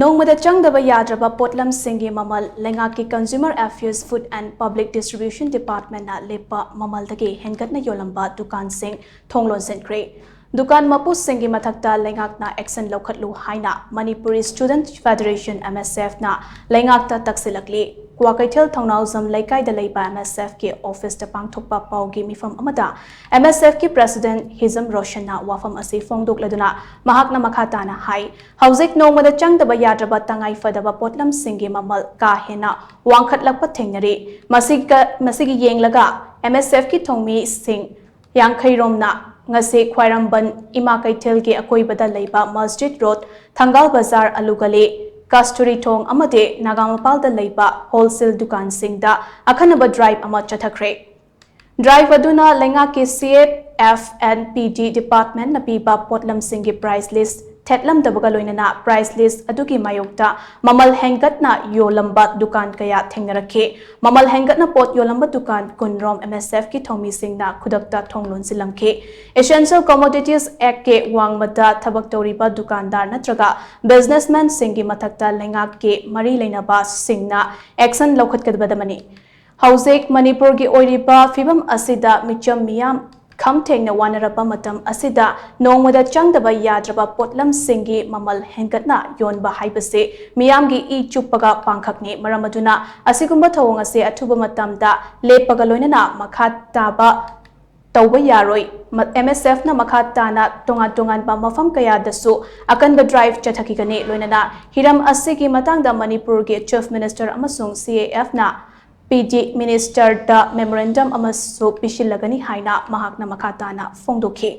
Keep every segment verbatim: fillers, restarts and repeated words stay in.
ꯅꯣꯡꯃꯗ ꯆꯪꯗꯕ ꯌꯥꯗ꯭ꯔꯕ ꯄꯣꯠꯂꯝꯁꯤꯡꯒꯤ ꯃꯃꯜ ꯂꯩꯉꯥꯛꯀꯤ Consumer Affairs, Food and Public Distribution Department ꯅ ꯂꯦꯞꯄ ꯃꯃꯜꯗꯒꯤ ꯍꯦꯟꯒꯠꯅ ꯌꯣꯜꯂꯝꯕ ꯗꯨꯀꯥꯟꯁꯤꯡ ꯊꯣꯡ ꯂꯣꯟꯁꯤꯟꯈ꯭ꯔꯦ꯫ ꯗꯨꯀꯥꯟ ꯃꯄꯨꯁꯤꯡꯒꯤ ꯃꯊꯛꯇ ꯂꯩꯉꯥꯛꯅ action ꯂꯧꯈꯠꯂꯨ ꯍꯥꯏꯅ Manipuri Student Federation, M S F ꯅ ꯂꯩꯉꯥꯛꯇ ꯇꯛꯁꯤꯜꯂꯛꯂꯤ꯫ ꯀ꯭ꯋꯥꯀꯩꯊꯦꯜ ꯊꯧꯅꯥꯎꯖꯝ ꯂꯩꯀꯥꯏꯗ ꯂꯩꯕ M S F ꯀꯤ office ꯇ ꯄꯥꯡꯊꯣꯛꯄ ꯄꯥꯎꯒꯤ ꯃꯤꯐꯝ ꯑꯃꯗ M S F ꯀꯤ President ꯍꯤꯖꯝ ꯔꯣꯁꯟꯅ ꯋꯥꯐꯝ ꯑꯁꯤ ꯐꯣꯡꯗꯣꯛꯂꯗꯨꯅ ꯃꯍꯥꯛꯅ ꯃꯈꯥ ꯇꯥꯅ ꯍꯥꯏ, ꯍꯧꯖꯤꯛ ꯅꯣꯡꯃꯗ ꯆꯪꯗꯕ ꯌꯥꯗ꯭ꯔꯕ ꯇꯉꯥꯏ ꯐꯗꯕ ꯄꯣꯠꯂꯝꯁꯤꯡꯒꯤ ꯃꯃꯜ ꯀꯥ ꯍꯦꯟꯅ ꯋꯥꯡꯈꯠꯂꯛꯄ ꯊꯦꯡꯅꯔꯤ꯫ ꯃꯁꯤꯒ, ꯃꯁꯤꯒꯤ ꯌꯦꯡꯂꯒ M S F ꯀꯤ ꯊꯣꯡꯃꯤꯁꯤꯡ ꯌꯥꯡꯈꯩꯔꯣꯝꯅ ꯉꯁꯤ ꯈ꯭ꯋꯥꯏꯔꯝꯕꯟ ꯏꯃꯥ ꯀꯩꯊꯦꯜꯒꯤ ꯑꯀꯣꯏꯕꯗ ꯂꯩꯕ ꯃꯁꯖꯤꯗ ꯔꯣꯗ, ꯊꯪꯒꯥꯜ ꯕꯖꯥꯔ, ꯑꯂꯨꯒꯂꯤ, ꯀꯁꯇꯨꯔꯤ ꯊꯣꯡ ꯑꯃꯗꯤ ꯅꯥꯒꯥꯃꯄꯥꯜꯗ ꯂꯩꯕ wholesale ꯗꯨꯀꯥꯟꯁꯤꯡꯗ ꯑꯈꯟꯅꯕ drive ꯑꯃ ꯆꯠꯊꯈ꯭ꯔꯦ꯫ Drive ꯑꯗꯨꯅ ꯂꯩꯉꯥꯛꯀꯤ C F and P D department ꯅ ꯄꯤꯕ ꯄꯣꯠꯂꯝꯁꯤꯡꯒꯤ price list ꯊꯦꯠꯂꯝꯗꯕꯒ ꯂꯣꯏꯅꯅ price list ꯑꯗꯨꯒꯤ ꯃꯥꯌꯣꯛꯇ ꯃꯃꯜ ꯍꯦꯟꯒꯠꯅ ꯌꯣꯜꯂꯝꯕ ꯗꯨꯀꯥꯟ ꯀꯌꯥ ꯊꯦꯡꯅꯔꯛꯈꯤ꯫ ꯃꯃꯜ ꯍꯦꯟꯒꯠꯅ ꯄꯣꯠ ꯌꯣꯜꯂꯝꯕ ꯗꯨꯀꯥꯟ ꯀꯨꯟꯔꯣꯝ M S F ꯀꯤ ꯊꯧꯃꯤꯁꯤꯡꯅ ꯈꯨꯗꯛꯇ ꯊꯣꯡ ꯂꯣꯟꯁꯤꯜꯂꯝꯈꯤ꯫ Essential Commodities Act ꯀꯤ ꯋꯥꯡꯃꯗ ꯊꯕꯛ ꯇꯧꯔꯤꯕ ꯗꯨꯀꯥꯟꯗꯥꯔ ꯅꯠꯇ꯭ꯔꯒ businessman ꯁꯤꯡꯒꯤ ꯃꯊꯛꯇ ꯂꯩꯉꯥꯛꯀꯤ ꯃꯔꯤ ꯂꯩꯅꯕꯁꯤꯡꯅ action ꯂꯧꯈꯠꯀꯗꯕꯅꯤ꯫ ꯍꯧꯖꯤꯛ ꯃꯅꯤꯄꯨꯔꯒꯤ ꯑꯣꯏꯔꯤꯕ ꯐꯤꯕꯝ ꯑꯁꯤꯗ ꯃꯤꯆꯝ ꯃꯤꯌꯥꯝ ꯈꯝ ꯊꯦꯡꯅ ꯋꯥꯅꯔꯕ ꯃꯇꯝ ꯑꯁꯤꯗ ꯅꯣꯡꯃꯗ ꯆꯪꯗꯕ ꯌꯥꯗ꯭ꯔꯕ ꯄꯣꯠꯂꯝꯁꯤꯡꯒꯤ ꯃꯃꯜ ꯍꯦꯟꯒꯠꯅ ꯌꯣꯟꯕ ꯍꯥꯏꯕꯁꯤ ꯃꯤꯌꯥꯝꯒꯤ ꯏ ꯆꯨꯞꯄꯒ ꯄꯥꯡꯈꯛꯅꯤ꯫ ꯃꯔꯝ ꯑꯗꯨꯅ ꯑꯁꯤꯒꯨꯝꯕ ꯊꯧꯑꯣꯡ ꯑꯁꯤ ꯑꯊꯨꯕ ꯃꯇꯝꯗ ꯂꯦꯞꯄꯒ ꯂꯣꯏꯅꯅ ꯃꯈꯥ ꯇꯥꯕ ꯇꯧꯕ ꯌꯥꯔꯣꯏ꯫ ꯃ-, M S F ꯅ ꯃꯈꯥ ꯇꯥꯅ ꯇꯣꯉꯥꯟ ꯇꯣꯉꯥꯟꯕ ꯃꯐꯝ ꯀꯌꯥꯗꯁꯨ ꯑꯀꯟꯕ drive ꯆꯠꯊꯈꯤꯒꯅꯤ꯫ ꯂꯣꯏꯅꯅ ꯍꯤꯔꯝ ꯑꯁꯤꯒꯤ ꯃꯇꯥꯡꯗ ꯃꯅꯤꯄꯨꯔꯒꯤ Chief Minister ꯑꯃꯁꯨꯡ C A F ꯅ P D Minister ꯗ memorandum ꯑꯃꯁꯨ ꯄꯤꯁꯤꯜꯂꯒꯅꯤ ꯍꯥꯏꯅ ꯃꯍꯥꯛꯅ ꯃꯈꯥ ꯇꯥꯅ ꯐꯣꯡꯗꯣꯛꯈꯤ꯫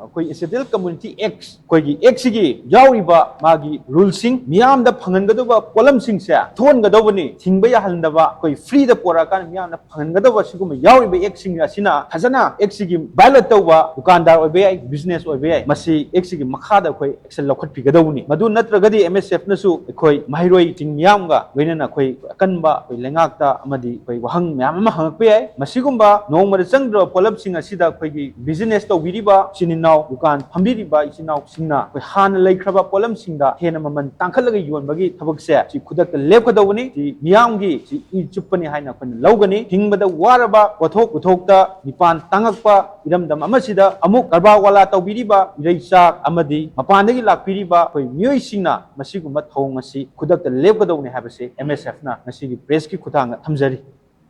ꯑꯩꯈꯣꯏ Scheduled Community Act, ꯑꯩꯈꯣꯏꯒꯤ Act ꯁꯤꯒꯤ ꯌꯥꯎꯔꯤꯕ ꯃꯥꯒꯤ rule ꯁꯤꯡ, ꯃꯤꯌꯥꯝꯗ ꯐꯪꯍꯟꯒꯗꯧꯕ ꯄꯣꯠꯂꯝꯁꯤꯡꯁꯦ ꯊꯣꯛꯍꯟꯒꯗꯧꯕꯅꯤ, ꯊꯤꯡꯕ ꯌꯥꯍꯟꯗꯕ, ꯑꯩꯈꯣꯏ free ꯗ ꯄꯣꯔꯛꯑꯀꯥꯟꯗ ꯃꯤꯌꯥꯝꯅ ꯐꯪꯍꯟꯒꯗꯧꯕ ꯁꯤꯒꯨꯝꯕ ꯌꯥꯎꯔꯤꯕ Act ꯁꯤꯡ ꯑꯁꯤꯅ ꯐꯖꯅ Act ꯁꯤꯒꯤ violate ꯇꯧꯕ ꯗꯨꯀꯥꯟꯗꯥꯔ ꯑꯣꯏꯕ ꯌꯥꯏ, business ꯑꯣꯏꯕ ꯌꯥꯏ, ꯃꯁꯤ Act ꯁꯤꯒꯤ ꯃꯈꯥꯗ ꯑꯩꯈꯣꯏ action ꯂꯧꯈꯠꯄꯤꯒꯗꯧꯕꯅꯤ꯫ ꯃꯗꯨ ꯅꯠꯇ꯭ꯔꯒꯗꯤ M S F ꯅꯁꯨ ꯑꯩꯈꯣꯏ ꯃꯍꯩꯔꯣꯏꯁꯤꯡ ꯃꯤꯌꯥꯝꯒ ꯂꯣꯏꯅꯅ ꯑꯩꯈꯣꯏ ꯑꯀꯟꯕ ꯑꯩꯈꯣꯏ ꯂꯩꯉꯥꯛꯇ ꯑꯃꯗꯤ ꯑꯩꯈꯣꯏ ꯋꯥꯍꯪ ꯃꯌꯥꯝ ꯑꯃ ꯍꯪꯉꯛꯄ ꯌꯥꯏ꯫ ꯃꯁꯤꯒꯨꯝꯕ ꯅꯣꯡꯃꯗ ꯆꯪꯗ꯭ꯔꯕ ꯄꯣꯠꯂꯝꯁꯤꯡ ꯑꯁꯤꯗ ꯑꯩꯈꯣꯏꯒꯤ business ꯇꯧꯕꯤꯔꯤꯕ ꯏꯆꯤꯟ ꯏꯅꯥꯎ ꯏꯅꯥꯎ ꯗꯨꯀꯥꯟ ꯐꯝꯕꯤꯔꯤꯕ ꯏꯆꯤꯟ ꯏꯅꯥꯎꯁꯤꯡꯅ ꯑꯩꯈꯣꯏ ꯍꯥꯟꯅ ꯂꯩꯈ꯭ꯔꯕ ꯄꯣꯠꯂꯝꯁꯤꯡꯗ ꯍꯦꯟꯅ ꯃꯃꯜ ꯇꯥꯡꯈꯠꯂꯒ ꯌꯣꯟꯕꯒꯤ ꯊꯕꯛꯁꯦ ꯁꯤ ꯈꯨꯗꯛꯇ ꯂꯦꯞꯀꯗꯧꯕꯅꯤ꯫ ꯁꯤ ꯃꯤꯌꯥꯝꯒꯤ ꯁꯤ ꯏ ꯆꯨꯞꯄꯅꯤ ꯍꯥꯏꯅ ꯑꯩꯈꯣꯏꯅ ꯂꯧꯒꯅꯤ꯫ ꯍꯤꯡꯕꯗ ꯋꯥꯔꯕ ꯄꯣꯠꯊꯣꯛ ꯄꯨꯊꯣꯛꯇ ꯃꯤꯄꯥꯟ ꯇꯥꯡꯉꯛꯄ ꯏꯔꯝꯗꯝ ꯑꯃꯁꯤꯗ ꯑꯃꯨꯛ ꯀꯔꯕꯥꯔ ꯋꯥꯂꯥ ꯇꯧꯕꯤꯔꯤꯕ ꯏꯔꯩꯆꯥ ꯑꯃꯗꯤ ꯃꯄꯥꯟꯗꯒꯤ ꯂꯥꯛꯄꯤꯔꯤꯕ ꯑꯩꯈꯣꯏ ꯃꯤꯑꯣꯏꯁꯤꯡꯅ ꯃꯁꯤꯒꯨꯝꯕ ꯊꯧꯑꯣꯡ ꯑꯁꯤ ꯈꯨꯗꯛꯇ ꯂꯦꯞꯀꯗꯧꯕꯅꯤ ꯍꯥꯏꯕꯁꯤ ꯑꯦꯝ ꯑꯦꯁ ꯑꯦꯐꯅ ꯉꯁꯤꯒꯤ ꯄ꯭ꯔꯦꯁꯀꯤ ꯈꯨꯠꯊꯥꯡꯗ ꯊꯝꯖꯔꯤ꯫